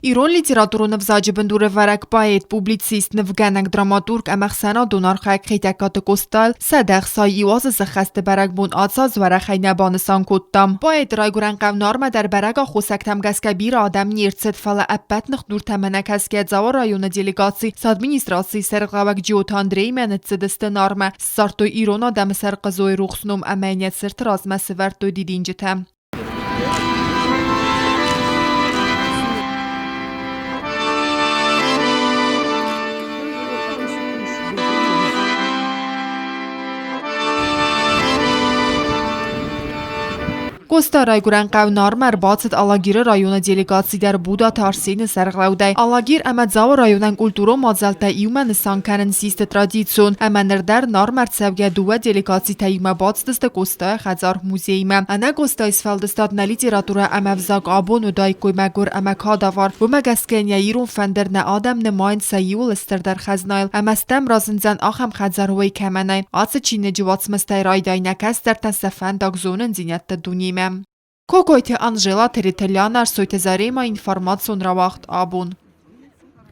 Ирон литературон ӕвзаджы бындурӕвӕрӕг поэт, публицист, нывгӕнӕг, драматург ӕмӕ ӕхсӕнадон архайӕг Хетӕгкаты Къостайыл 161 азы сӕххӕсты бӕрӕгбон ацы аз уӕрӕхӕй нӕ банысан кодта. Поэты райгуырӕн хъӕу Нармӕ дӕр бӕрӕг аххосӕгтӕм гӕсгӕ бирӕ адӕм не рцыд, фӕлӕ ӕппӕт ныхдуртӕм ӕнӕкӕсгӕ Дзауы районы делегаци сӕ администрацийы сӕргълӕууӕг Джиоты Андреимӕ ныццыдысты Нармӕ, ссардтой ирон адӕмы сӕрхъызойы рухс ном ӕмӕ йын йӕ цырты размӕ сывӕрдтой дидинджытӕ. Къоста райгуырӕн хъӕу Нармӕ ӕрбацыд Алагиры районы делегаци дӕр Будаты Арсены сӕргълӕудӕй. Алагир ӕмӕ Дзауы районӕн культурон мадзӕлттӕ иумӕ нысан кӕнын систы традицион, ӕмӕ ныр дӕр Нармӕ ӕрцӕугӕ дыууӕ делегацитӕ иумӕ бацыдысты Къостайы хӕдзар-музеймӕ. Ӕнӕ Къостайы сфӕлдыстад нӕ литературӕ ӕмӕ ӕвзаг абон уыдаиккой мӕгуыр ӕмӕ кадавар. Уымӕ гӕсгӕ йын йӕ ирон фӕндыр нӕ адӕм нымайынц сӕ иуыл стырдӕр хӕзнайыл ӕмӕ стӕм разындзӕн ахӕм хӕдзар уӕй кӕмӕ нӕй. Ацы чиныджы уацмыстӕй райдай нӕ кӕстӕртӕн сӕ фӕндаг зонындзинӕдты дунемӕ. Кокойты Анжела, Территориалон Ӕрсойты Заремӕ информацион рауагъд абон.